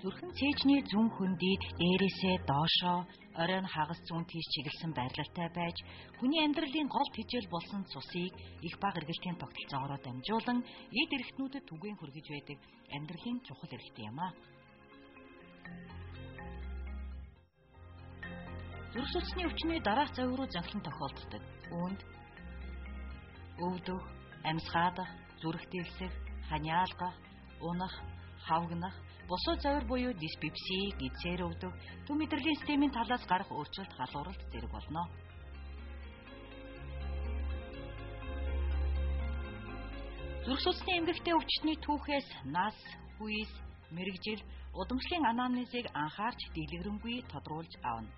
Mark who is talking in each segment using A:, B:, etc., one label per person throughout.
A: Зүрхэн цээжний зүүн хөндийд дээрээсээ доошоо оройн хагас зүүн тийш чиглэсэн байрлалтай байж хүний амьдралын гол тэжээл болсон цусыг их бага эргэлтийн тогтолцоогоор дамжуулан эд эрхтнүүдэд түгээн хүргэж байдаг амьдралын чухал эрхтэн юм аа. Зүрх судасны өвчний дараах завь руу зонхлон тохиолддог. Үүнд өвдөх, амьсгаадах, зүрх дэлсэх, ханиалгах, унах, хавгнах, бусуу завир буюу диспепси, гидсээр өвдөх, төв мэдрэлийн системийн талаас гарах өөрчлөлт халууралт зэрэг болно. Зүрх судасны эмгэгтэй өвчтний түүхээс нас, хүйс, мэргэжил, удамшлын анамнезыг анхаарч дэлгэрэнгүй тодруулж авна.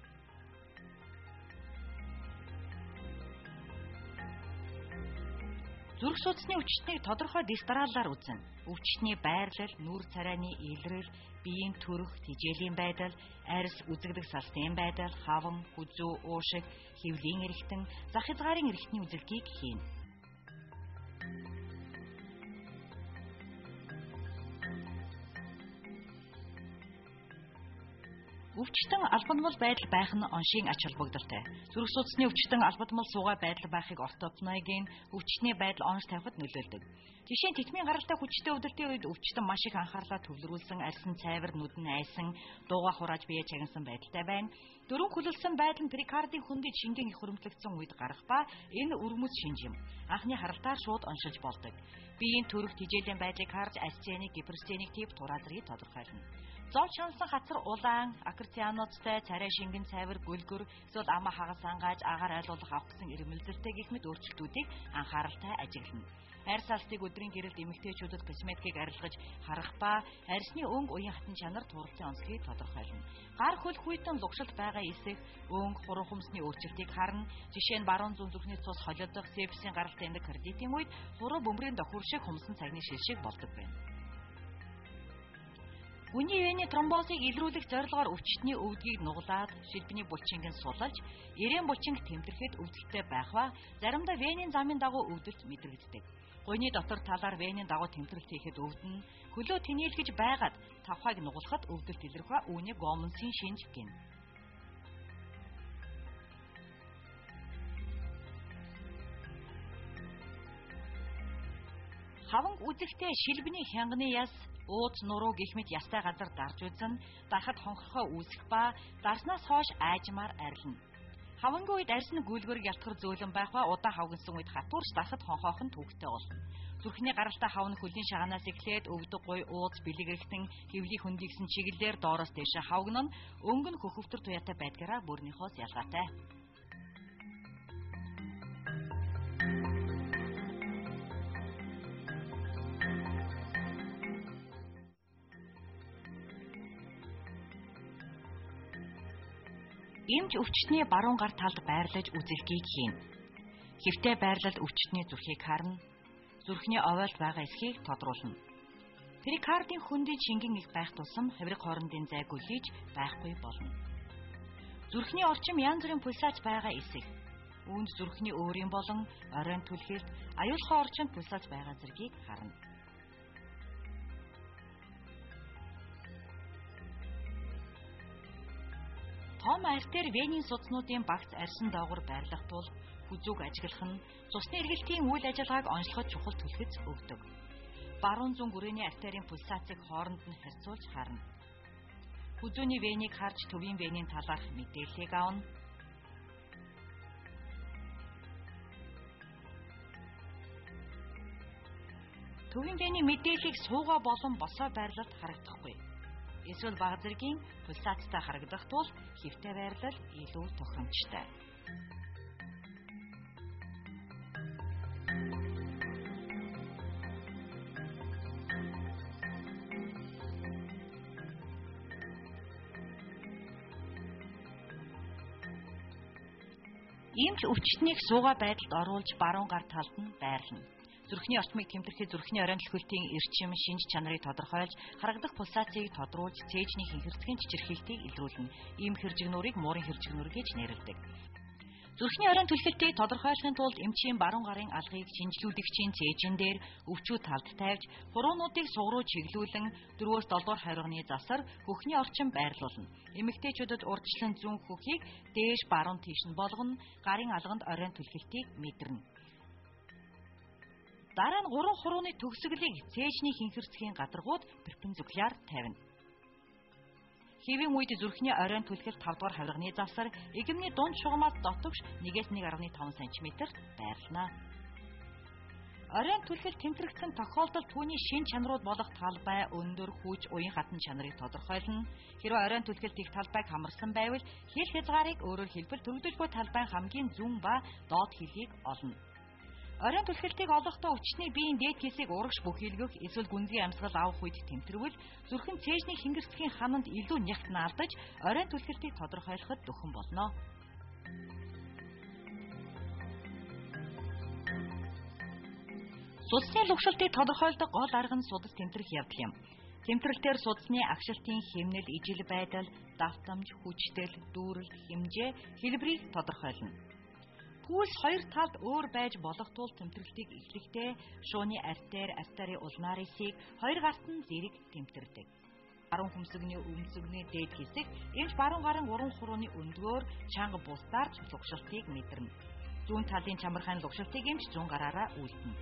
A: Зүрх судасны өвчтнийг тодорхой дэс дарааллаар үзнэ. Өвчтний байрлал, нүүр царайны илрэл, биеийн төрөх, тэжээлийн байдал, арьс, үзэгдэх салсны байдал, хаван, хүзүү, уушиг, хэвлийн эрхтэн, зах хязгаарын эрхтний үзэлтийг хийнэ. Өвчтөн албадмал байдал байх нь оншийн ач холбогдолтой. Зүрх судасны өвчтөн албадмал суугаа байдал байхыг ортопноегийн өвчтний байдал онш тавихад нөлөөлдөг. Жишээ нь тэтмийн гаралтай хүчтэй өвдөлтийн үед өвчтөн маш их анхаарлаа төвлөрүүлсэн, арьсан цайвар, нүд нь айсан, дуугаа хурааж бие чагнасан байдалтай байна. Дөрвөн хөлөлсөн байдал нь перикардын хөндийн шингэн их хөрөмтлөгдсөн үед гарах ба энэ өвөрмөц шинж юм. Анхны харалтаар шууд оншилж болдог. Биеийн төрөх тэжээлийн байдлыг харж астеник, гиперстеник тип тураа зэргийг тодорхойлно. Зовж хансан хацар улаан, акерцианоцтой, царай шингэн цайвар, гөлгөр, эсвэл амаа хагас ангааж, агаар айлуулах авах гэсэн ирмэлзэлтэй гэх мэт өөрчлөлтүүдийг анхааралтай ажиглана. Арьс алстыг өдрийн гэрэлд эмэгтэйчүүдэд косметикийг арилгаж харах ба арьсны өнгө, уян хатан чанар, тууралтын онцлогийг тодорхойлно. Гар хөл хүйтэн лугшилт байгаа эсэх, өнгө, хуруу хумсны өөрчлөлтийг харна. Жишээ нь баруун зүүн зүрхний цус холиодох, сепсийн гаралтай эндокардитын үед хуруу бөмбөрийн дохиур шиг хумсан цагны шил шиг болдог байна. Хүний вений тромбозыг илрүүлэх зорилгоор өвчтний өвдгийг нуглаад, шилбэний булчинг нь сулалж, эрээн булчинг тэмдрэхэд өвдөлттэй байх ба заримдаа венийн замын дагуу өвдөлт мэдрэгддэг. Гуйны дотор талаар венийн дагуу тэмдрэлт хийхэд өвдөнө, хөлөө тэнийлгэж байгаад тавхайг нугалахад өвдөлт илрэх ба үүнийг гомонсын шинж гэнэ. Хаванг үзэхдээ шилбэний хянганы яс, ууц нуруу гэх мэт ястай газар дарж үзэн, дарахад хонхорхоо үүсэх ба дарснаас хойш айжмаар арилна. Хавангийн үед арьс нь гүйлгэрэг ялтгар зөөлөн байх ба удаан хавгансан үед хатуурч дарахад хонхоох нь төвөгтэй болно. Зүрхний гаралтай хавна хөлийн шаганаас эхлээд өвдөг гуй, ууц, бэлэг эрхтэн, хэвлийг хөндийгсэн чиглэлээр доороос дээшээ хавгана нь өнгө нь хөхөвтөр туяатай байдгаараа бүрнийхоос ялгаатай. Эмч өвчтний баруун гар талд байрлаж үзэлтийг хийнэ. Хэвтэй байрлалд өвчтний зүрхийг харна. Зүрхний овоолд байгаа эсхийг тодруулна. Перикардын хөндийн шингэн их байх тусам хаврыг хоорондын зай гүлийж байхгүй болно. Зүрхний орчим янз бүрийн пульсац байгаа эсэх. Үүнд зүрхний өөрийн болон оройн түлхэлт, аюулхан орчинд пульсац байгаа зэргийг харна. Том артер венийн судснуудын багц арьсан доогуур байрлах тул хүзүүг ажиглах нь цусны эргэлтийн үйл ажиллагааг онцлоход чухал түлхэц өгдөг. Баруун зүүн гүрээний артерийн пульсацийг хооронд нь харьцуулж харна. Хүзүүний венийг харж төвийн венийн талаарх мэдээллийг авна. Төвийн вений мэдээллийг суугаа болон босоо байрлалд харагдахгүй. Эсвэл бага зэргийн пульсацтай харагдах тул хэвтэй байрлал илүү тохиромжтой. Иймч өвчтнийг суугаа байдалд оруулж баруун гар талд нь байрлана. Зүрхний орчмыг тэмдэрэхэд зүрхний оройн түлхэлтийн эрчим, шинж чанарыг тодорхойлж, харагдах пульсацийг тодруулж, цээжний хинхэрцгийн чичирхийлтийг илрүүлнэ. Ийм хэржигнүүрийг муурын хэржигнүүр гэж нэрлэдэг. Зүрхний оройн түлхэлтийг тодорхойлохын тулд эмчийн баруун гарын алгыг шинжилүүлэгчийн цээжин дээр өвчүү талд тавьж, хуруунуудыг суг руу чиглүүлэн 4-өөс 7 дугаар хавирганы засар хөхний орчин байрлуулна. Эмэгтэйчүүдэд урьдчилан зүүн хөхийг дээш баруун тийш нь болгоно, гарын алганд оройн түлхэлтийг мэдэрнэ. Дараа нь 3 хурууны төгсгөлийг цээжний хинхэрцгийн гадаргууд перпендикуляр тавина. Хэвийн үед зүрхний оройн түлхэл 5 дугаар хавирганы засар эгэмний дунд шугамаас дотогш 1-1.5 см байрлана. Оройн түлхэл тэмтрэгдсэн тохиолдолд түүний шин чанарууд болох талбай, өндөр, хүч, уян хатан чанарыг тодорхойлно. Хэрвээ оройн түлхэлт их талбайг хамарсан байвал хил хязгаарыг өөрөөр хэлбэл төрөгдөлгүй талбайн хамгийн зүүн ба доод хилийг олно. Оройн түлхэлтийг олохдоо өвчтний биеийн дээд хэсгийг урагш бүхийлгэх эсвэл гүнзгий амьсгал авах үед тэмтрвэл зүрхэн цээжний хингэрцгийн хананд илүү нягт наалдаж оройн түлхэлтийг тодорхойлоход дөхөн болно. Судасны лугшилтыг тодорхойлдог гол арга нь судас тэмтрэх явдал юм. Тэмтрэлтээр судасны агшилтын хэмнэл, ижил байдал, давтамж, хүчтэл, дүүрэлт, хэмжээ, хэлбэрийг тодорхойлно. Пульс хоёр талд өөр байж болох тул тэмтэрлтийг эхлэхдээ шууны артер, артерийн улнаарисыг хоёр гарт нь зэрэг тэмтэрдэг. Баруун хөмсгний өмсгний дээд хэсэг эмч баруун гарын 3 хурууны өндгөөр чанга бусдаар лугшилтыг мэдэрнэ. Зүүн талын чамархайн лугшилтыг эмч зүүн гараараа үйлдэнэ.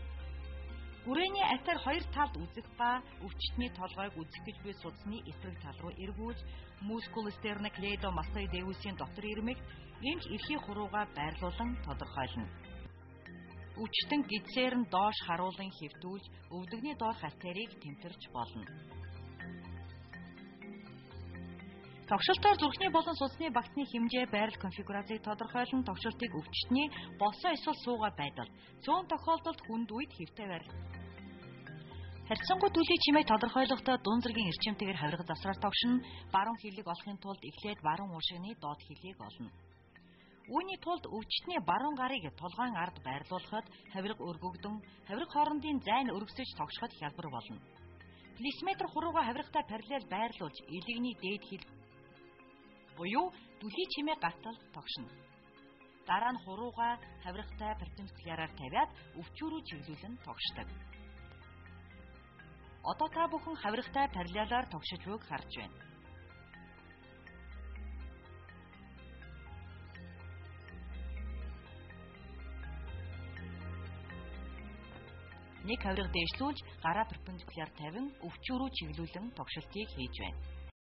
A: Гүрээний артер хоёр талд үзэх ба өвчтний толгойг үзэх гэж буй судасны эсрэг тал руу эргүүлж мускул стерноклейдомастоидеусийн дотор ирмэгт эмч эрхий хуруугаа байрлуулан тодорхойлно. Өвчтөн гидсээр нь доош харуулан хэвтүүлж өвдөгний доорх артерийг тэмтэрч болно. Тогшилтоор зүрхний болон судасны багцны хэмжээ, байрал, конфигурацийг тодорхойлон тогшилтыг өвчтний болсон эсвэл суугаа байдал, цөөн тохиолдолд хүнд үед хэвтэй байрал. Харьцангуй төлөй чимээг тодорхойлохдоо дунд зэргийн эрчимтэйгээр хавирга засраар тогшино, баруун хилийг олохын тулд эхлээд баруун уушигны доод хилийг олно. Үүний тулд өвчтний баруун гарыг толгойн ард байрлуулахад хавирга өргөгдөн, хавирга хоорондын зайн өргөсөж тогшоход хялбар болно. Плисметр хуруугаа хавиргатай параллел байрлуулж элэгний дээд хил буюу дүлий чимээ гатал тогшино. Дараа нь хуруугаа хавиргатай перпендикуляраар тавиад өвчүү рүү чиглүүлэн тогшдог. Одоо та бүхэн хавиргатай параллелаар тогшиж буйг харж байна. Нэг хавирга дээшлүүлж гараа перпендикуляр тавин өвчүү рүү чиглүүлэн тогшилтыг хийж байна.